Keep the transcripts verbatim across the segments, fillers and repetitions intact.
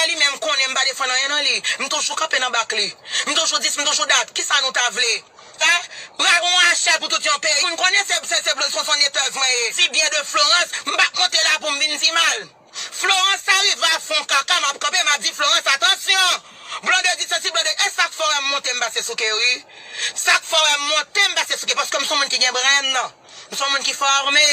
Li menm konnen m pa defann anyen nan li. M toujou kanpe nan bak li. M toujou di, m toujou dat. Kisa nou ta vle? Hein? Bra yon achèl pou tout yon peyi. Moun konnen se, se, se, se, se netèz mwen ye. Di byen de Florence, m pa monte la pou m vin di mal. Florence sa rive a fon kaka, m ap kanpe, m ap di Florence, atansyon! Blondedy santi Blondedy, e sa k fè w wè m monte m pase sou Kerry? Sa k fè w wè m monte m pase sou Kerry? Paske m se yon moun ki gen brenn. M se yon moun ki fòme.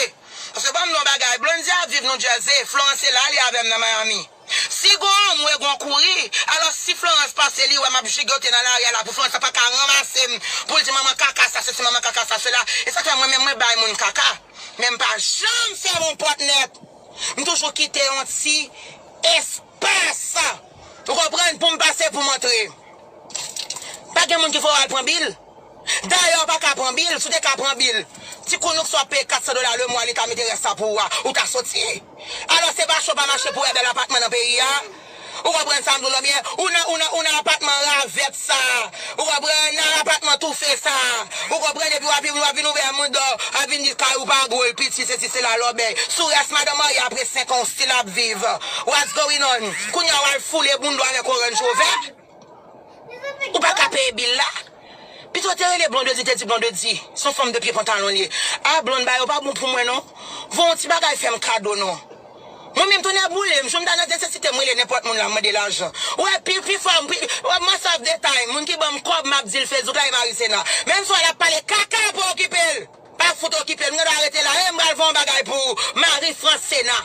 Paske ban m di w yon bagay, Blondedy ap viv New Jersey, Florence se la li avè m nan Miami. Si gon anmwe, gon kouri, alò si Florence pase li wè m ap jigote nan lari a la pou Florence pa ka ranmase m, pou l di manman kaka sa, sesi manman kaka sa, sela, e sa fè mwen menm mwen bay moun kaka. Men m pa janm fèmen yon pòt nèt. M toujou kite yon ti espas. Ou konprann? Pou m pase, pou m antre. Pa gen moun ki fè w al pran bil. Dayè, w pa ka pran bil. Si w te ka pran bil, ti kounouk sa w ap peye kat san dola lemwa, li ta mete rès la pou ou a, ou ta soti. Alò, se pa cho pa mache pou w wè bèl apatman nan peyi a. Ou konprann sa m di w lan byen? Ou nan, ou nan, ou nan apatman ravèt sa. Ou konprann? Nan apatman toufe sa. Ou konprann? Epi w ap vin, w ap vin ouvè moun dò, w ap vin di kay ou pa gwo, l piti, sesi, sela, lòbèy. Sou rès madanm marye apre senk an, w still ap viv. What's going on? Kounye a, w al foule bounda w avèk oranj ovè? Ou pa ka peye bil la? Pito w te rele Blondedy, te di Blondedy, se yon fanm de pye pantalon li ye. A, Blonde, bagay yo pa bon pou mwen, non. Voye yon ti bagay fè m kado, non. Mwen menm, tonnè boule m, jou m ta nan nesesite, m rele nenpòt moun la, m mande lajan. Ou wè, pi, pi fò, pi, wè, most of the time, moun ki ban m kòb, m ap di l Facebook la, e Marisena. Menm si w wè l ap pale kaka, pa okipe l. Pa fout okipe l, m gen dwa rete la, e m pral fè yon bagay pou ou, Marie Francena.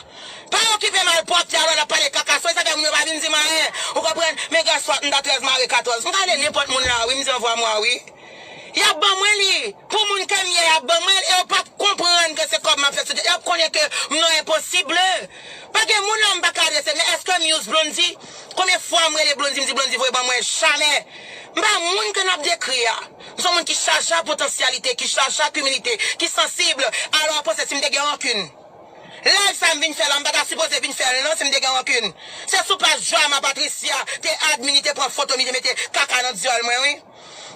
Pa okipe malpwòpte a, lò l ap pale kaka sou, e sa fè moun yo pa vin di m anyen. Ou konprann? Men gèswat, m ta trèz mare katòz. M ka rele nenpòt moun la, wi, m di anvwa mwa, wi. Y ap ban mwen li. Pou moun ke m ye, y ap ban mwen l, e yo p ap konprann ke se kòb m ap fè sou tèt. Y ap konnen ke m nan enposib. Pa gen moun la m pa ka adrese, men èske m use Blondedy? Konbyen fwa m rele Blondedy, m di Blondedy voye ban mwen? Jamè. M pa moun ke n ap dekri a. M se yon moun ki chaje ak potansyalite, ki chaje ak imilite, ki sansib. Alò, w panse si m te gen rankin? Live sa m vin fè la, m pa ta sipoze vin fè l non, si m te gen rankin. Se sou paj Drama Patricia te admin, li te pran foto m, li te mete kaka nan dyòl mwen, wi.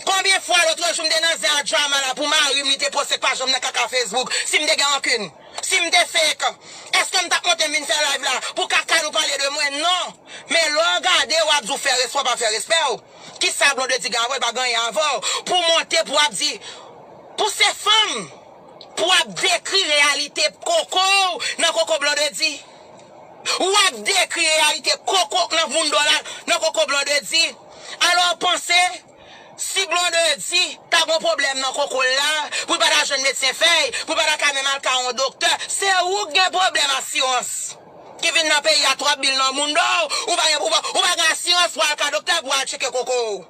Konbyen fwa lòt jou m te nan zen a Drama la pou mari m, li te poste k pa janm nan kaka Facebook, si m te gen rankin? Si m te fake, èske m t ap monte m vin fè live la pou kaka nou pale de mwen? Non. Men lè w gade, w ap di w fè respè, w pa fè respè w. Kisa Blondedy gen avè w? L pa gen anyen avè w. Pou w monte, pou w ap di, pou se fanm, pou w ap dekri reyalite koko w nan koko Blondedy. W ap dekri reyalite koko nan bounda w la, nan koko Blondedy. Alò w panse, si Blondedy ta gon pwoblèm nan koko l la, pou l pa ta jwenn medsen fè y, pou l pa ta ka menm al ka yon doktè, se ou k gen pwoblèm asirans. Ki vin nan peyi a, twòp bil nan moun do, ou pa gen, ou pa, ou pa gen asirans pou al ka doktè pou al tcheke koko w.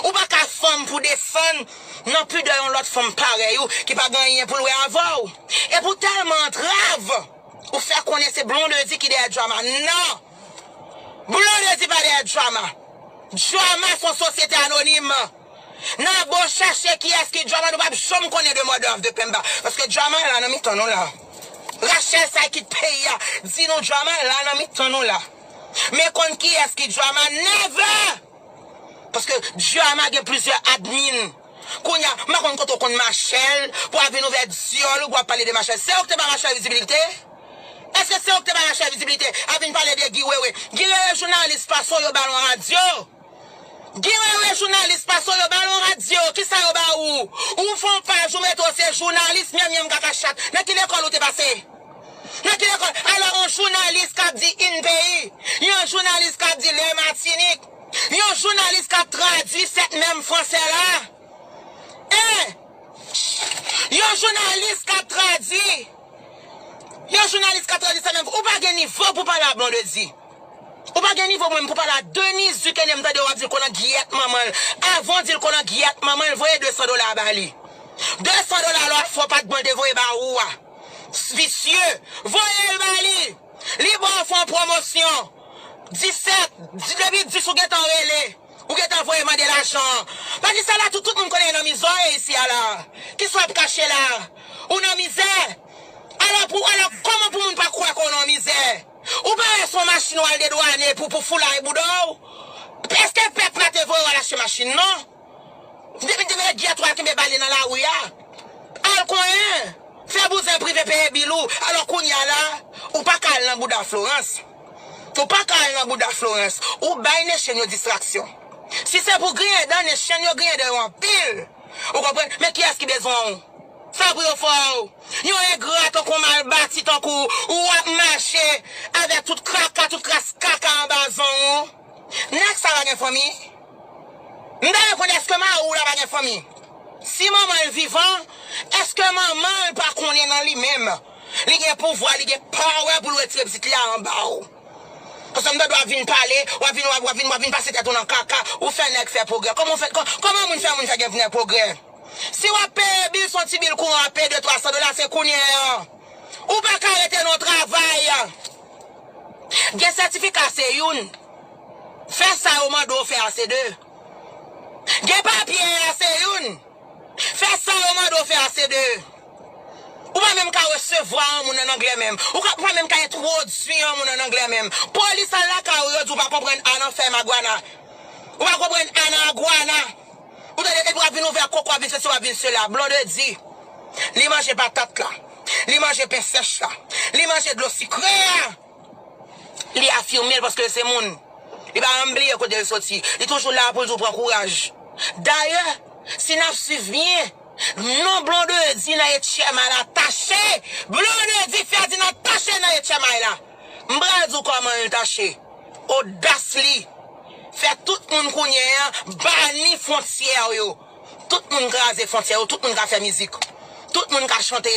Ou pa ka fanm pou desann nan pidè yon lòt fanm parèy ou ki pa gen anyen pou l wè avè w. Epi w tèlman antrav, ou fè konnen se Blondedy ki dèyè Drama. Non! Blondedy pa dèyè Drama. Drama se yon sosyete anonim. N a bon chache kiyès ki Drama, nou p ap janm konnen de mother of the Pemba. Paske Drama la nan mitan nou la. Rachel sa ki kit peyi a, di nou Drama la nan mitan nou la. Men konn kiyès ki Drama, never! Paske Drama gen plizyè admin. Kounye a, m pa konn kote w konn Machèl, pou w ap vin ouvè dyòl ou, pou w ap pale de Machèl. Se ou ki te ba Machèl vizibilite? Èske se ou ki te ba Machèl vizibilite? Ap vin pale de Guy Wewe. Guy Wewe jounalis pase w, yo ba l yon radyo. Guy Wewe jounalis pase w, yo ba l yon radyo. Kisa yo ba ou? Ou fè yon paj, ou mete w se jounalis, myanmyanm kaka chat. Nan ki lekòl ou te pase? Nan ki lekòl? Alò, yon jounalis k ap di in peyi, yon jounalis k ap di lè Matinik, yon jounalis k ap tradui sèt mèm fransè la. Hein? Yon jounalis k ap tradui. Yon jounalis k ap tradui sèt mèm. Ou pa gen nivo pou pale a Blondedy. Ou pa gen nivo mwen pou pale a Denise Duquesne, m tande w ap di l konan giyèt manman l. Avan w di l konan giyèt manman l, voye de san dola ba li. De san dola lòt fwa, pa t bon, l te voye ba ou a. Visye, voye l ba li. Li ba w fè yon pwomosyon. Disèt, di-, depi dis ou gentan rele. Ou gentan voye mande lajan. Patricia la, tout, tout moun konnen nan mizè w ye isi a la. Kisa w ap kache la? Ou nan mizè. Alò, pou, alò, kòman pou moun pa kwè ke w nan mizè? Ou pa wè se yon machin w al dedwane pou, pou foulay bouda w? Èske pèp la te voye w al achte machin, non? Depi, depi lè giyèt w al kenbe bale nan lari a. Al konyen. Fè bouzen prive peye bil ou. Alò kounye a la, ou pa ka al nan bouda Florence. Ou pa ka al nan bouda Florence. Ou bay Nation yo distraksyon. Si se pou griyen dan, Nation yo griyen dan yo anpil. Ou konprann? Men kiyès ki bezwen w? Sa pou yo fè w? Yon engra tankou w, mal bati tankou w, ou ap mache avèk tout kaka, tout kras kaka anba zong ou. Nèg sa pa gen fanmi? M ta renmen konn èske mari w la pa gen fanmi? Si manman l vivan, èske manman l pa konnen nan li menm? Li gen pouvwa, li gen power pou l retire pitit li a anba w. Paske m tande w ap vin pale, w ap vin, w ap, w ap vin, w ap vin pase tèt ou nan kaka, ou fè nèg fè pwogrè. Kòman w fè, kò-, kòman moun fè moun fè gen, gen pwogrè? Si w ap peye bil, se yon ti bil kouran w ap peye de twa san dola, se kounye a. Ou pa ka rete nan travay. Gen sètifika se youn. Fè sa yo mande w fè a se de. Gen papye a se youn. Fè sa yo mande w fè a se de. Ou pa menm ka resevwa yon moun an anglè menm. Ou ka, ou pa menm ka entwodui yon moun an anglè menm. Polis al lakay ou, yo di w pa konprann a nan fè magwana. Ou pa konprann a nan agwana. Ou tande, epi w ap vin ouvè koko, w ap vin sesi, w ap vin sela. Blondedy, li manje patat la. Li manje pen sèch la. Li manje dlo sikre a. Li afime l paske l se moun. Li pa janm bliye kote l soti. Li toujou la pou l di w pran kouraj. Dayè, si n ap swiv byen, non Blondedy nan H M I la tache. Blondedy Ferdinand tache nan H M I la. M pral di w kòman l tache. Odas li. Fè tout moun kounye a bani fwontyè yo. Tout moun kraze fwontyè yo, tout moun ka fè mizik. Tout moun ka chante.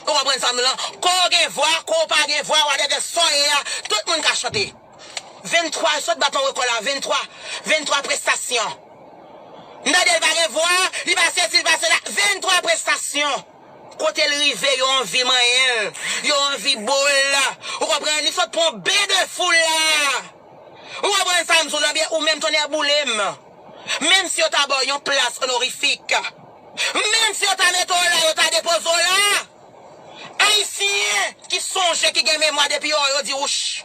Ou konprann sa m di w lan? Ke w gen vwa, ke w pa gen vwa, whatever sa w ye a, tout moun ka chante. Venntwa, sot bat yon rekò la, venntwa, venntwa prestasyon. M tande l pa gen vwa, li pa sesi, li pa sela, venntwa prestasyon. Kote l rive, yo anvi manyen l, yo anvi bo l. Ou konprann? Li sot pran yon ben de foul la. Ou konprann sa m di w lan byen? Ou menm tonnè boule m. Menm si yo ta ba w yon plas onorifik, menm si yo ta mete w la, yo ta depoze w la, Ayisyen ki sonje, ki gen memwa depi yo, yo di wouch.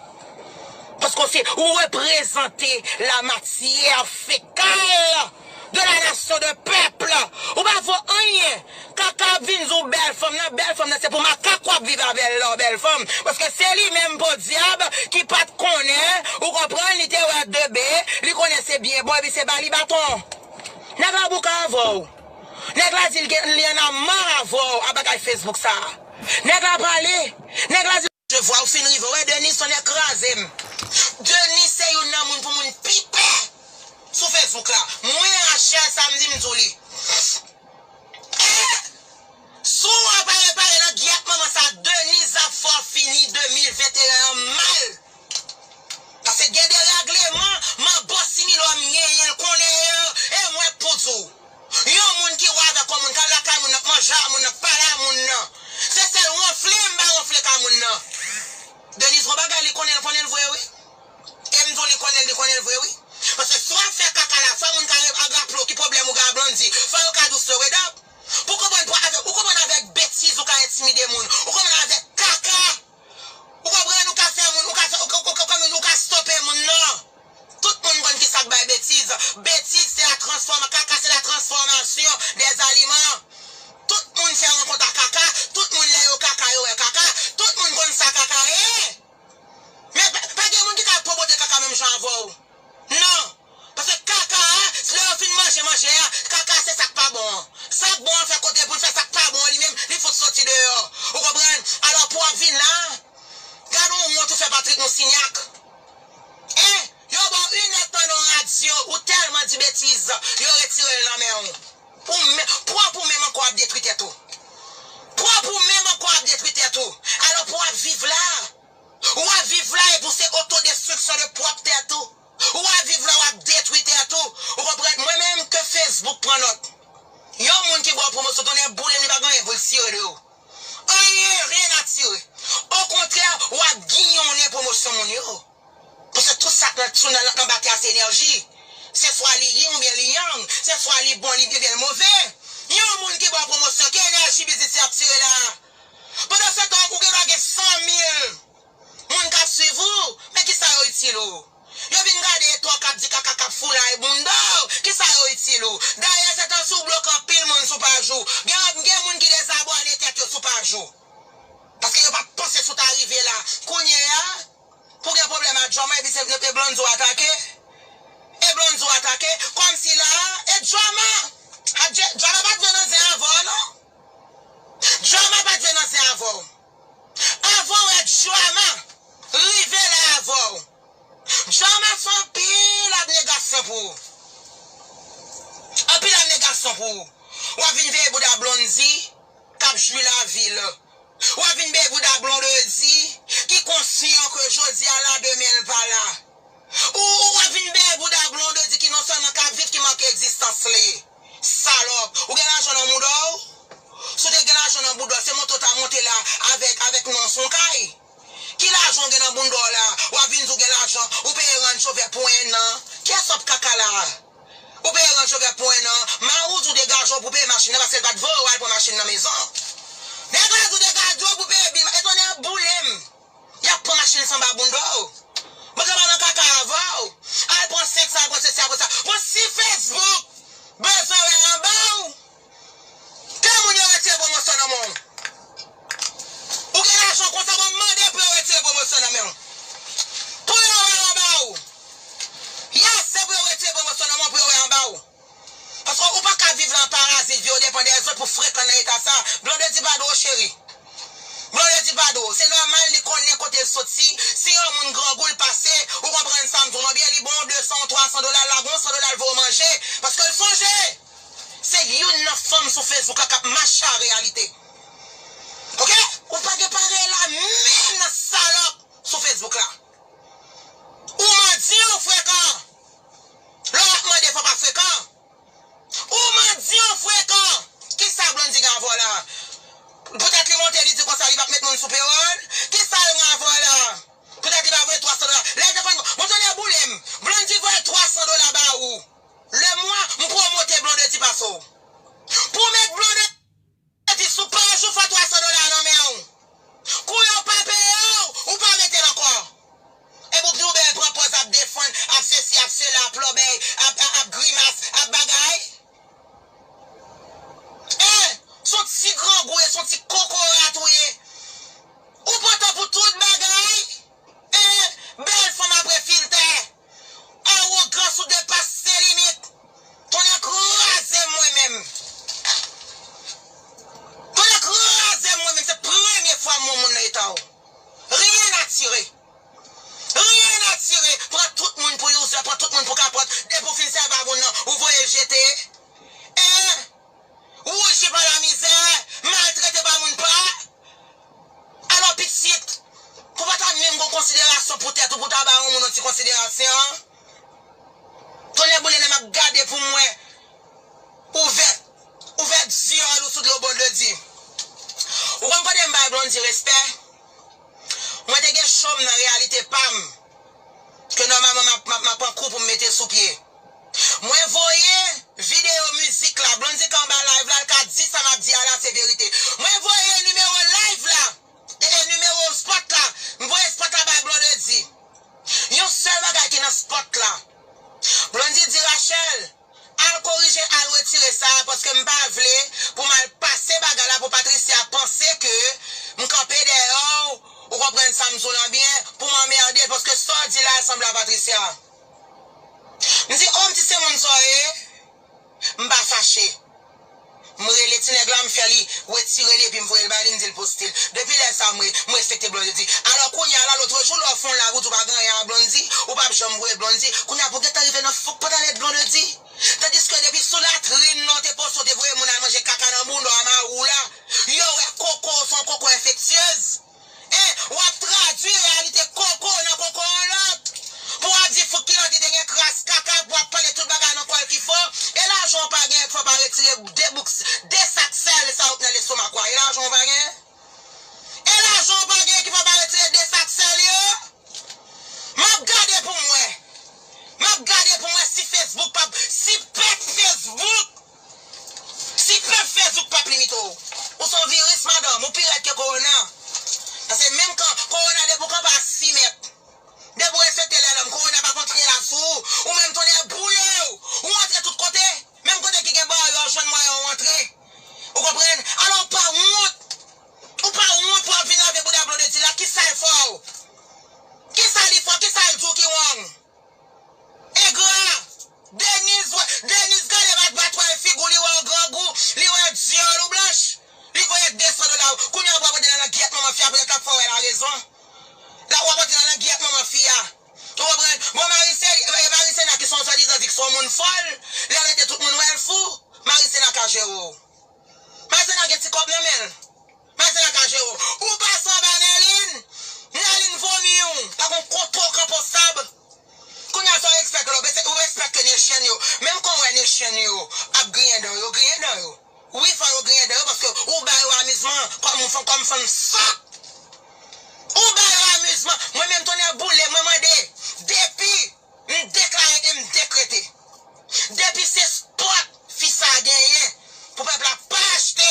Paske w se, ou reprezante la matière fécale de la nation, de peuple. Ou pa vo anyen. Kaka ap vin di w bèl fanm nan, bèl fanm nan se pou makak w ap viv avè l la, bèl fanm. Paske se li menm podyab ki pa t konnen, ou konprann, li te wè de be, li konnen se byen bon, epi se ba li baton. Nèg la bouka avè w. Nèg la di l gen, li annamar avè w a bagay Facebook sa. Nèg la pale. Nèg la di, je vois, ou fin rive. Wè, Denise, tonnè kraze m. Denise se youn nan moun pou moun pi pè sou Facebook la. Mwen, Rachel, sa m di, m di w li. Eh! Si w pa repare nan giyèt manman sa, Denise ap fè w fini de mil venteyen an mal. Paske gen de règleman, manbo similò m genyen l konnen yo, e mwen k pou di w. Yon moun ki wè avèk yon moun, k al lakay moun nan, k manje a moun nan, k pale a moun nan. Se sèl wonfle m pa wonfle ka moun nan. Denise, gon bagay li konnen, l konnen l vre wi. E m di w li konnen l, li konnen l vre wi. Paske si w ap fè kaka la, fò moun ka re-, raple w ki pwoblèm ou gen a Blondy. Fò yo ka di w stir it up. Pou konprann, pou avèk, ou konprann avèk betiz ou ka entimide moun. Ou konprann avèk kaka. Ou konprann, ou ka fè moun, ou ka fè, ou, ou, ou, ou, ou, ou ka stope moun nan. Tout moun konn ki sa k bay betiz. Betiz se la transfòma-, kaka se la transformation des aliments. Tout moun fè rankont a kaka, tout moun lè yo kaka, yo wè kaka, tout moun konn sa kaka ye. Men pa, pa gen moun ki ka pwomote kaka menm jan avè w. Non. Paske kaka a, lè yo fin manje manje a, kaka se sa k pa bon an. Sa k bon an fè kote pou l fè sa k pa bon an li menm, li fout soti deyò. Ou konprann? Alò pou w ap vin la, gad on wont ou fè Patrick Monsignac. Eh, yo ba w inèdtan nan radyo, ou tèlman di betiz, yo retire l nan men w. Ou men, pwòp ou menm ankò w ap detwi tèt ou. Pwòp ou menm ankò w ap detwi tèt ou. Alò pou w ap viv la, w ap viv la epi w se otodestriksyon de pwòp tèt ou. W ap viv la, w ap detwi tèt ou. Ou konprann? Mwen menm ke Facebook pran nòt. Yon moun ki ba w pwomosyon, tonnè boule m, li pa gen anyen pou l tire de ou. Anyen, rien à tirer. Okontrè, w ap ginyonnen pwomosyon moun yo. Paske tout sa k nan, sou nan, nan batè a se enèji. Se swa li yin oubyen li yang. Se swa li bon, li byen, oubyen l move. Yon moun ki ba w pwomosyon, ki enèji biznis li ap tire la? Pandan se tan, ou gen dwa gen san mil moun k ap swiv ou, men kisa yo itil ou? Yo vin gade etwa w k ap di kaka k ap foulay bounda w, kisa yo itil ou? Dayè, se tan si w bloke anpil moun sou paj ou. Gen, gen moun ki dezabòne tèt yo sou paj ou. Paske yo pa t panse si w ta rive la. Kounye a, pou gen pwoblèm ak Drama, epi se, e Blondy w atake? E Blondy w atake? Kòmsi la, e Drama! Adje, Drama pa t vle nan zen avè w, non. Drama pa t vle nan zen avè w. Avan w wè Drama rive la avè w. Drama fè anpil abnegasyon pou ou. Anpil abnegasyon pou ou. W ap vin veye bouda Blondy k ap jwi lavi l. W ap vin beye bouda Blondedy ki konsyan ke jodi a la, demen l pa la. Ou, ou w ap vin beye bouda Blondedy ki non sèlman k ap viv, ki manke egzistans li. Salòp. Ou gen lajan nan bouda w? Si w te gen lajan nan bouda w, se monte w ta monte la avèk, avèk non sou yon kay. Ki lajan w gen nan bouda w la? W ap vin di w gen lajan, ou peye Range Rover pou en an. Kiyès w ap kaka la? Ou peye Range Rover pou en an, mari w di w degaje w pou peye machin nan, paske l pa t voye w al pran machin nan mezon. Degaje w, degaje w pou peye bil, e tonnè boule m. Y ap pran machin l sanba bouda w. Mwen ka pa nan kaka avè w. Al pran senk sa, al pran sesi, al pran sa. Bon, si Facebook bezwen wè anba w, ke moun yo retire pwomosyon nan men w. Ou gen lajan konsa, bon, mande pou yo retire pwomosyon nan men w. Pou yo wè anba w. Yes, se pou yo retire pwomosyon nan men w, pou yo wè anba w. Paske ou pa ka viv lan parazit, vi w depann de zòt pou frekan nan eta sa. Blondedy pa dwe w, cheri. Blondedy pa dwe w. Se nòmal, li konnen kote l soti. Si yon moun grangou, l pase, ou konprann sa m di w lan byen, li ba w de san, twa san dola, l lage yon san dola, l voye w manje. Paske l sonje. Se youn nan fanm sou Facebook la k ap mache a reyalite. Oke? Ou pa gen parèy la menm nan salòp sou Facebook la. Ou mandi, ou frekan. Lè w ap mande, fò w pa frekan. Ou mandi, ou frekan. Kisa Blondedy gen avè w la? Poutèt li monte, li di konsa li p ap met moun sou payroll? Kisa l gen avè w la? Poutèt li pa voye twa san dola. Lè l te fè, bon, tonnè boule m. Blondedy voye twa san dola ba ou. Le mwa, m pwomote Blondedy pase w. Pou met Blondedy sou paj ou, fò twa san dola nan men w. Kou yo pa peye w, ou pa mete l ankò. Epi w di w bèl pran pòz ap defann, ap sesi, ap sela, ap lòbèy, ap, ap, ap grimas, ap bagay. Eh, se yon ti grangou ye, se yon ti kokorat ou ye. Ou pran tan pou tout bagay. Eh, bèl fanm apre filtè. Awogans ou depase limit. Tonnè kraze m mwen menm. Tonnè kraze m mwen menm. Se premye fwa m wè yon moun nan eta w. Rien à tirer. Rien à tirer. Pran tout moun pou user, pran tout moun pou kapòt. Depi w fin sèvi a moun nan, ou voye l jete. Eh, Wouji pa lamizè, maltrete pa moun pa. Alò pitit, pou pa ta menm gon konsiderasyon pou tèt ou, pou ta ba yon moun yon ti konsiderasyon. Tonnè boule, lè m ap gade pou m wè ouvè, ouvè dyòl ou sou dlo Blondedy. Ou konn kote m bay Blondedy respè? Mwen te gen show m nan Reyalite Pa m, ke nòmalman m ap, m ap, m ap an kou pou m mete sou pye. Mwen voye videyo mizik la, Blondedy ka anba live la, l ka di sa m ap di a la se verite. Mwen voye nimewo live la, e, e nimewo spot la, m voye spot la bay Blondedy. Yon sèl bagay ki nan spot la. Blondedy di Rachel, al korije, al retire sa, paske m pa vle pou m al pase bagay la pou Patricia panse ke m kanpe dèyè w, ou konprann sa m di w lan byen, pou m anmède l, paske sa w di la sanble a Patricia. M di, o, m di se moun sa w ye, m pa fache. M rele ti nèg la, m fè li retire li epi m voye l bay li, m di l poste l. Depi lè sa a, m re-, m respekte Blondedy. Alò kounye a la, lotrejou, lè w fè yon live ou di w pa gen anyen a Blondedy, ou p ap janm voye Blondedy. Kounye a pou gentan rive nan fòk pantalèt Blondedy. Tandiske depi sou latrin nan w te poste, w te voye moun al manje kaka nan bouda w a mari w la, yo wè koko w se yon koko enfektyez. E w ap tradui reyalite koko nan koko yon lòt. Pou w ap di fouk kilòt li te gen kras kaka, pou w ap pale tout bagay nan kò l ki fo. E lajan w pa gen ki fè w pa retire de bouk, de sak sèl sa yo k nan lestomak ou a? E lajan w pa gen? E lajan w pa gen ki fè w pa retire de sak sèl yo? M ap gade pou m wè. M ap gade pou m wè si Facebook p ap, si pèp Facebook, si pèp Facebook p ap limite w. Ou se yon viris, madanm, ou pi rèd ke kowona. Paske menm kan kowona, depi w kanpe a sis mèt, depi w respekte lè lòm, kowona p ap antre la sou ou. Ou menm, tonnè boule w, ou antre tout kote. Menm kote ki gen baryè, w jwenn mwayen w antre. Ou konprann? Alò, w pa wont. Ou pa wont pou w ap vin lave bouda Blondedy la? Kisa l fè w? Kisa li Yon moun fòl, lè l rete tout moun wè l fou, Marisena ka jere w. Marisena gen ti kòb nan men l. Marisena ka jere w. Ou pase anba Nerline, Nerline vomi w. Pa gon kopo kanpo sab. Kounye a sa w ekspekte la, ou ekspekte Nation yo. Menm kan w wè Nation yo ap griyen dan yo, griyen dan yo. Wi, fò yo griyen dan yo paske ou ba yo amizman kòm fanm, kòm fanm sòt. Ou ba yo amizman. Mwen menm tonnè boule, mwen mande depi m deklare e m dekrete. Depi se spòt fi sa genyen pou pèp la pa achte.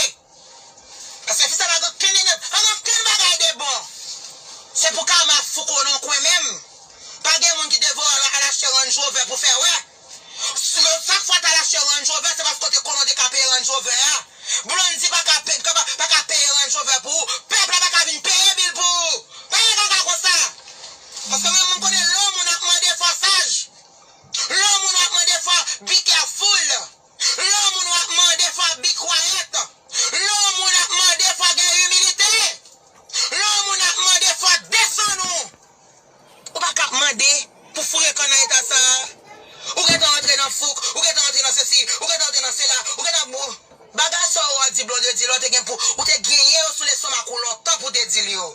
Paske fi sa pa gen okenn, pa gen okenn bagay de bon. Se pou kama fouke w nan kwen menm. Pa gen moun ki te voye w al achte Range Rover pou fè wè. Chak fwa w t al achte Range Rover, se paske w te konnen w te ka peye Range Rover a. Blondy pa ka, pa ka peye Range Rover pou ou. Pèp la pa ka vin peye bil pou ou. Pa gen kaka konsa. Paske mwen, mwen konnen lè yon moun ap mande fòsaj. Lè yon moun ap mande fò be careful. Lè yon moun ap mande fò be quiet. Lè yon moun ap mande fò gen imilite. Lè yon moun ap mande fò desann ou. Ou pa ka ap mande pou foure kan nan eta sa a. Ou gentan antre nan fouk, ou gentan antre nan sesi, ou gentan antre nan sela, ou gentan bou. Bagay sa w wè di Blondedy la, ou te gen pou, ou te genyen yo sou lestomak ou lontan pou te di l yo.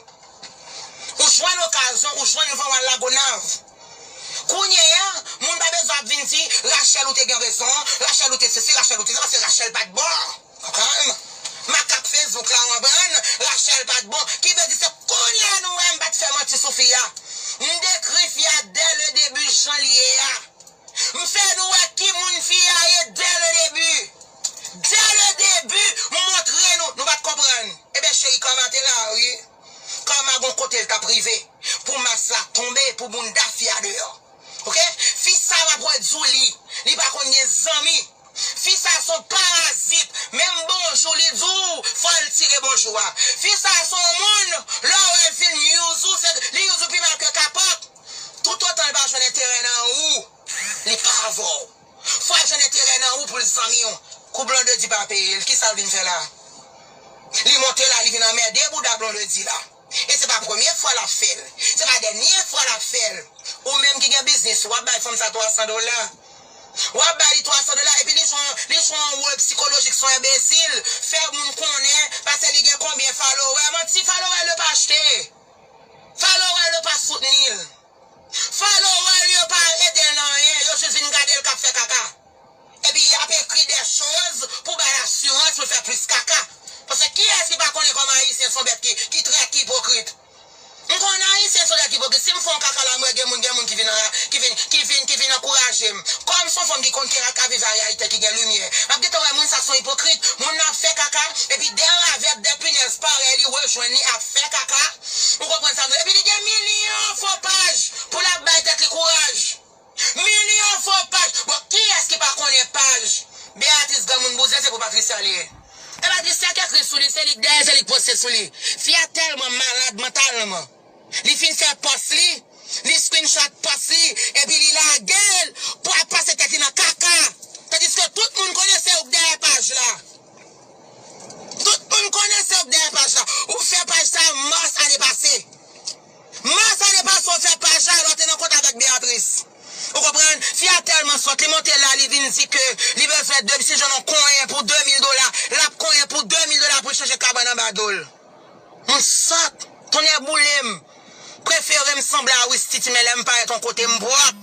Ou jwenn okazyon, ou jwenn van w al Lagonav. Kounye a, moun pa bezwen ap vin di, Rachel ou te gen rezon, Rachel ou te sesi, Rachel ou te sa, paske Rachel pa t bon. Konprann? Makak Facebook la w konprann, Rachel pa t bon. Ki vle di se kounye a nou wè m pa t fè manti sou fi a. M dekri fi a dès le début jan l ye a. M fè nou wè ki moun fi a ye dès le début. Dès le début, m montre nou, nou pa t konprann. Ebyen cheri, kama te la wi. Kama gon kote l t ap rive. Pou mas la tonbe, pou bounda fi a deyò. Oke? Fi sa m ap redi w li. Li pa konn gen zanmi. Fi sa se yon parazit. Menm bonjou li di w, fò l tire bonjou a. Fi sa se yon moun, lè w wè l fin use ou, se, li use ou pi mal ke kapòt. Toutotan l pa jwenn enterè nan ou, li pa avè w. Fò l jwenn enterè nan ou pou l zanmi w. Kou Blondedy pa peye l, kisa l vin fè la? Li monte la, li vin anmède bouda Blondedy la. E se pa premye fwa l ap fè l. Se pa dènye fwa l ap fè l. Ou menm ki gen biznis, w ap bay fanm sa twa san dola. W ap bay li twa san dola, epi li jwe, li jwe yon wòl sikolojik, se yon enbesil. Fè moun konnen, paske li gen konbyen follower. Manti, follower l yo pa achte. Follower l yo pa soutni l. Follower l yo pa ede l nan anyen, yo jis vin gade l k ap fè kaka. Epi y ap ekri de choz pou bay asirans pou l fè plis kaka. Paske kiyès ki pa konnen kòman Ayisyen se yon bèt ki, ki trè, ki ipokrit? M konnen Ayisyen se yon bèt ki ipokrit. Si m fè yon kaka la, m wè gen moun, gen moun ki vin, ki vin, ki vin, ki vin ankouraje m. Kòm se yon fanm ki konn ki ka viv a reyalite, ki gen limyè, m ap gentan wè moun sa se yon ipokrit. Moun nan ap fè kaka, epi de ravèt, de pinèz parèy li rejwenn li ap fè kaka. Ou konprann sa m di w? Epi li gen milyon fo paj pou l ap bay tèt li kouraj. Milyon fo paj. Bon, kiyès ki pa konnen paj Beatrice Granmoun Bouzen, se pou Patricia li ye? E Patricia ki ekri sou li, se li k dèyè, se li k poste sou li. Fi a tèlman malad mantalman. Li fin fè pòs li, li screenshot pòs li, epi li lage l pou ap pase tèt li nan kaka. Tandiske tout moun konnen se ou k dèyè paj la. Tout moun konnen se ou k dèyè paj la. Ou fè paj sa mas ane pase. Mas ane pase ou fè paj la, lè w te nan kontak avèk Beatrice. Ou konprann? Fi a tèlman sòt, li monte la, li vin di ke li bezwen de, si jwenn yon konyen pou de mil dola, l ap konyen pou de mil dola pou l chanje kabann anba do l. M sòt, tonnè boule m. Prefere m sanble a Wistiti, men lè m parèt yon kote m pwòp.